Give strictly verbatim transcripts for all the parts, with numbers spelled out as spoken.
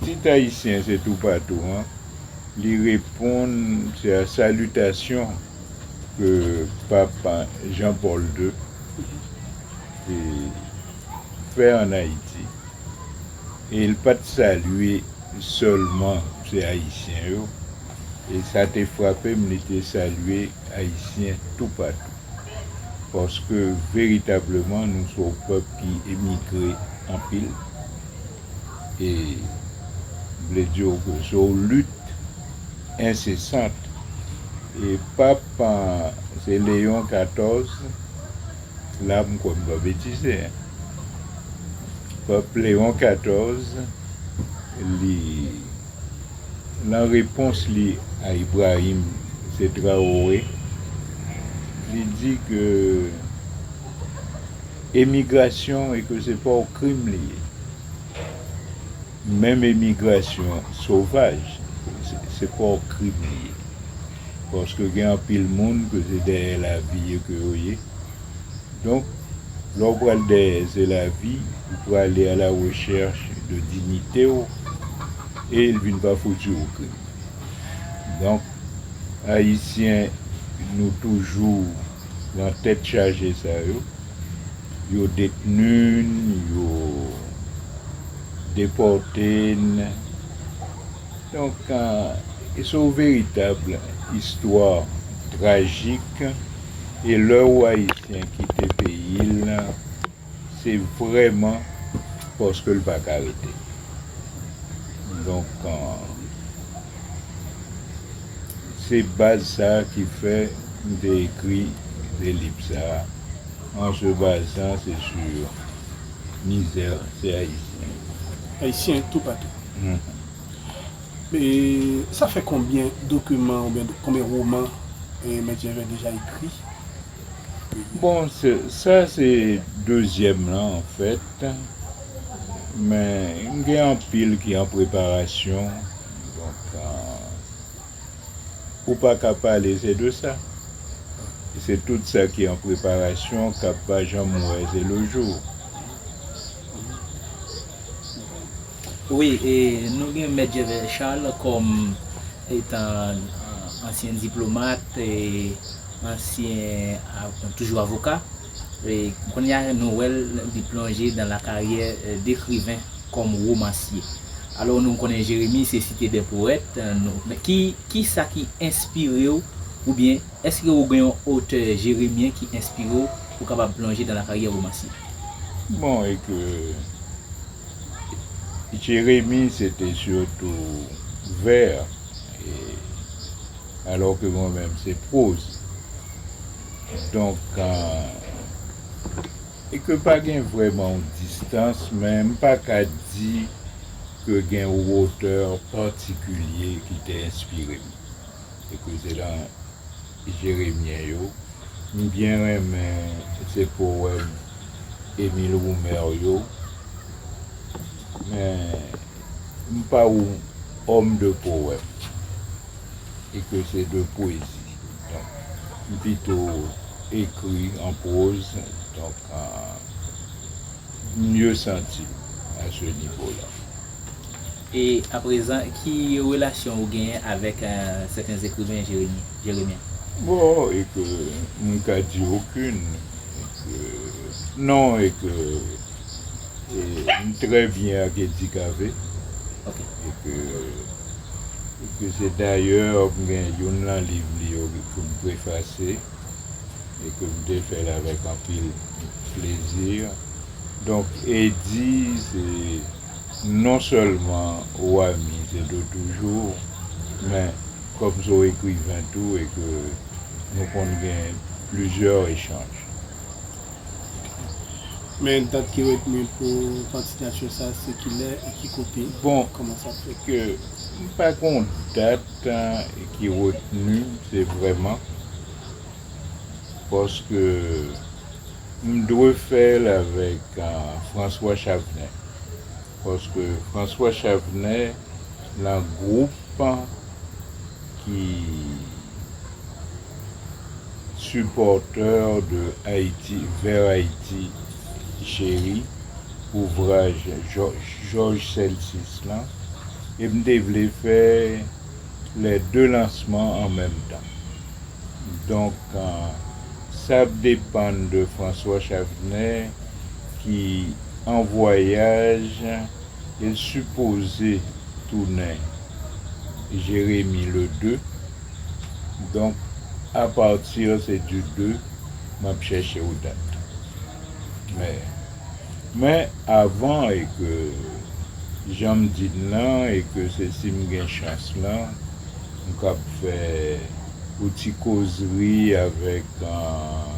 Tit ayisyen se toupatou an, li reponn, se a salitasyon ke Pap Jean Paul deux te fè ann Ayiti. E l pa t salye sèlman se Ayisyen yo. E sa te frape m, li te salye Ayisyen toupatou. Paske veritableman, nou se yon pèp ki emigre anpil. E m vle di w ke se yon lit ensesant. E Pap, se Leyon katòz, la m kwè m pa betize, en. Pap Leyon katòz, li, nan repons li a Ibrahim, se Traoré, li di ke emigrasyon e ke se pa yon krim li ye. Menm emigrasyon sovaj, se, se pa yon krim li ye. Paske gen anpil moun ke se dèyè lavi yo ke yo ye. Donk, lè w pral dèyè se lavi, ou prale à la recherche de dignité w, e l vin pa fouti yon krim. Donk, Ayisyen, nou toujou nan tèt chaje sa yo. Yo detni n, yo depòte n. Donk, e se yon veritab istwa trajik. E lè yon Ayisyen kite peyi l, se vrèman paske l pa ka rete. Donk, se baz sa a ki fè m te ekri de liv sa a. An se bazan, se sou mizè se Ayisyen. Ayisyen toupatou. Mhm. E sa fè konbyen dokiman oubyen konbyen woman e Mèt Jèvè deja ekri? Bon, se, sa se dezyèm lan, anfèt. Men, m gen anpil ki an preparasyon. Donk, ou pa ka pale, se de sa. Se tout sa ki an preparasyon, k ap pa janm wè se le jou. Wi, e nou gen Mèt Jèvè Charles kòm etan ansyen diplomat, e ansyen, toujou avoka. E kounye a, nou wè l, li plonje dans la carrière, e, d'écrivain comme romancier. Alò, nou konnen Jeremi se Cité des Poètes, e, nou, men ki, ki sa ki enspire w, oubyen èske ou gen yon otè jeremyen ki enspire w pou w kapab plonje dans la carrière romancier? Bon, e ke Jeremi, se te sitou vè, e, alò ke mwen menm, se pwoz. Donk, e, e ke pa gen vrèman yon distans, men m pa ka di ke gen yon otè patikilye ki te enspire m. E ke se nan jeremyen yo. M byen renmen se powèm Émile Roumer yo, men m pa yon òm de powèm, e ke se de pwezi. Donk, m pito ekri an pwoz, donk, e, m mye santi m a se nivo la. E aprezan, ki relasyon ou genyen avèk, e, sèten ekriven jeremyen, jeremyen? Bon, e ke m ka di okenn, e ke, non, e ke, e, m trè byen ak Eddy Cavé. Ok. E ke, e ke se dayè m gen youn nan liv li yo pou m prefase, e ke m te fè l avèk anpil plezi. Donk, Eddy, se non sèlman w ami, se de toujou, men kòm se yon ekriven tou, e ke nou konn gen plizyè echanj. Men dat ki retni pou kandidatè sa, se kilè e ki kote? Bon, kòman sa fèt? Ke m pa gon dat, e, ki retni, se vrèman paske m dwe fè l avèk, e, François Chavenet. Paske François Chavenet nan gwoup ki Supporters de Haïti, Vers Haïti Chérie, ouvraj Jò-, Jòj Sèlsis lan, E m te vle fè lè de lansman an menm tan. Donk, euh, sa ap depann de François Chavenet ki an vwayaj, e l sipoze tounen Jeremi le de. Donk, apati se di de, m ap chèche yon dat. Men, men avan, e ke jan m di n lan, e ke se si m gen chans lan, m kab fè yon ti kozri avèk, euh,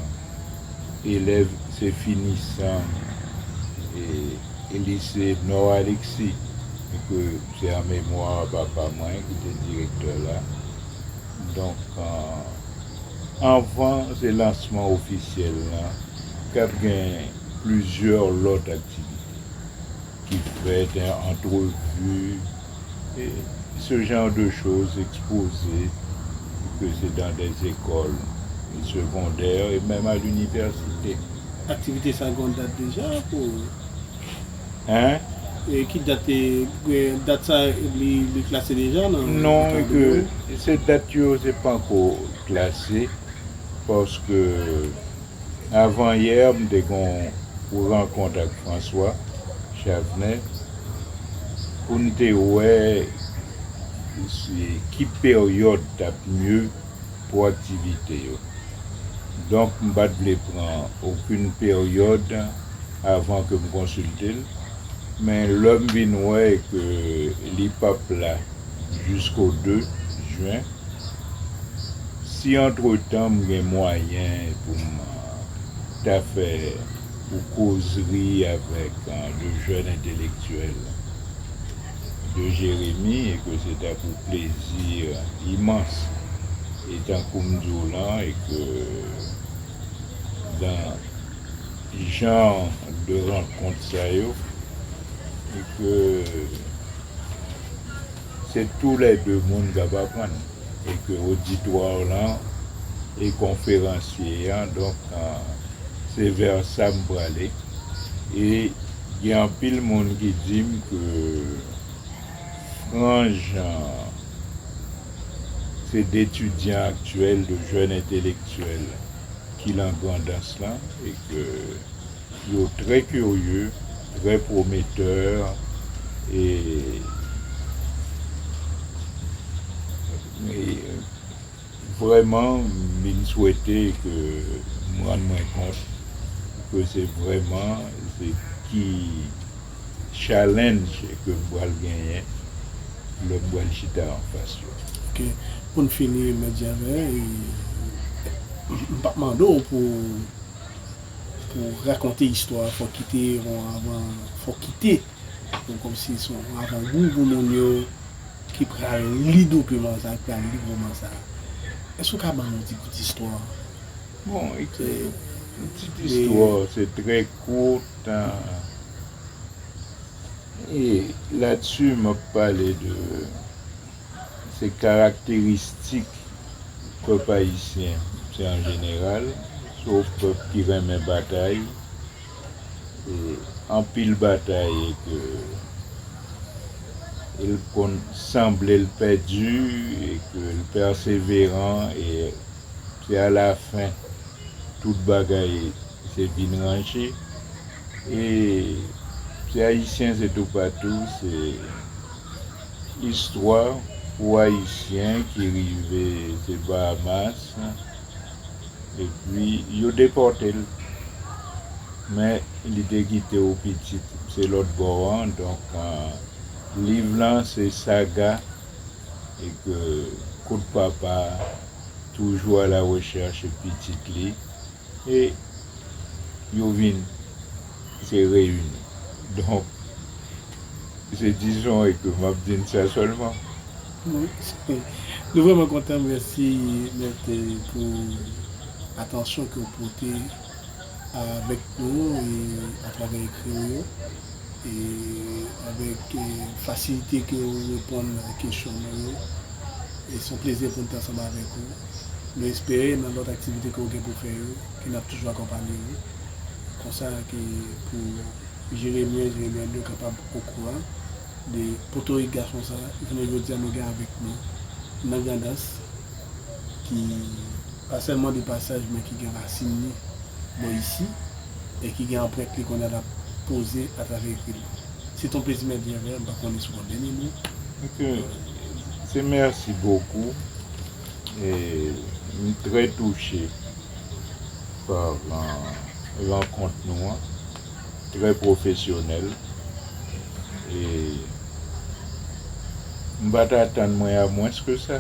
elèv, se finisan e, e lise Nord Alexis, e ke se an memwa papa mwen ki te direktè la. Donk, euh, anvan se lansman ofisyèl lan, k ap gen plizyè lòt aktivite ki fèt, antrevi, e ce genre de choses, ekspoze, ke se dans des écoles secondaires et même à l'université. Aktivite sa gen dat deja pou Hein? E ki dat, e, e, dat sa, li, li klase deja nan Non, e ke se dat yo, se panko klase, paske avan yè, m te gon yon rankont ak François Chavenet pou n te wè si, ki peryòd t ap mye pou aktivite yo. Donk, m pa t vle pran okenn peryòd avan ke m konsilte l, men lè m vin wè ke li p ap la jisko de jen, si antretan m gen mwayen pou m ta fè yon kozri avèk, euh, de jeunes intellectuels de Jeremi, e ke se ta pou plezi imans. E tankou m di w lan, e ke dan jan de rankont sa yo, e ke se toulède moun k ap aprann, e ke oditwa lan e konferansye an, donk, euh, se vè sa m prale. E gen anpil moun ki di m ke franj, euh, se detidyan aktyèl, de jeunes intellectuels ki lan Grandans lan, e ke yo trè kirye, trè pwometè, e, e vrèman, m vin swete ke m rann mwen kont ke se vrèman, se ki challenge ke m pral genyen lè m pral chita anfas yo. Ok. Pou n fini, Mèt Javè, e, m p ap mande w pou, pou rakonte istwa, fò w kite yon avan, fò w kite yon kòmsi se yon avangou pou moun yo ki pral li dokiman sa, ki pral li woman sa. Èske w ka ban nou ti bout istwa? Bon, e, ti istwa, se trè kout, hein. E ladsi, m ap pale de, se karakteristik pèp ayisyen, se an jeneral, se yon pèp ki renmen batay, e anpil batay, e ke l konn sanble l pèdi, e ke l pèseveran, e se alafen tout bagay se vin ranje. E se ayisyen, se toupatou, se istwa pou ayisyen ki rive se Bahamas, epi yo depòte l. Men li te kite yon pitit, se lòt bò an, donk, euh, liv lan se saga, e ke kout papa toujou a la rechèch pitit li, e yo vin se reyini. Donk, se dizon e ke m ap di n sa sèlman. Wi. Nou vrèman kontan, mèsi, Mèt, pou atansyon ke w pote avèk nou e atravè ekri w yo, e avèk, e, fasilite ke w reponn a kesyon nou yo. E se yon plezi pou n te ansanm avèk ou. Nou espere nan lòt aktivite ke w gen pou fè yo, ke n ap toujou akonpanye w. Konsa ke pou Jeremi, Jeremi de kapab okouran de potorik gason sa, jounen jodi a nou gen avèk nou nan Grandans, ki pa sèlman de pasaj, men ki gen rasin li bò isi, e ki gen anprent li kounye a l ap poze atravè ekri li. Se yon plezi, Mèt Janvè, m pa konnen si w gen dènye mo. Ok, se mèsi bokou. E m trè touche pa rankont nou an, trè pwofesyonèl. E m pa t atann mwen a mwens ke sa,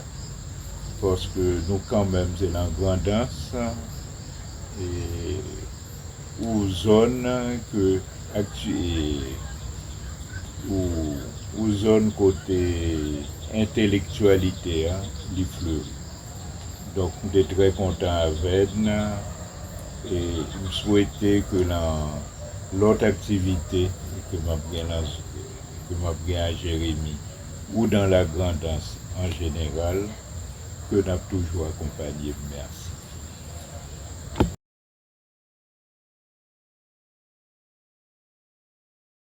paske nou kanmenm se nan Grandans, e ou zòn ke akti, e ou, ou zòn kote entelektyalite a li fleri. Donk, m te trè kontan avè n, e m swete ke nan lòt aktivite ke m ap gen nan, ke m ap gen a Jeremi, ou dans la Grandans an jeneral, ke n ap toujou akonpanye m. Mèsi.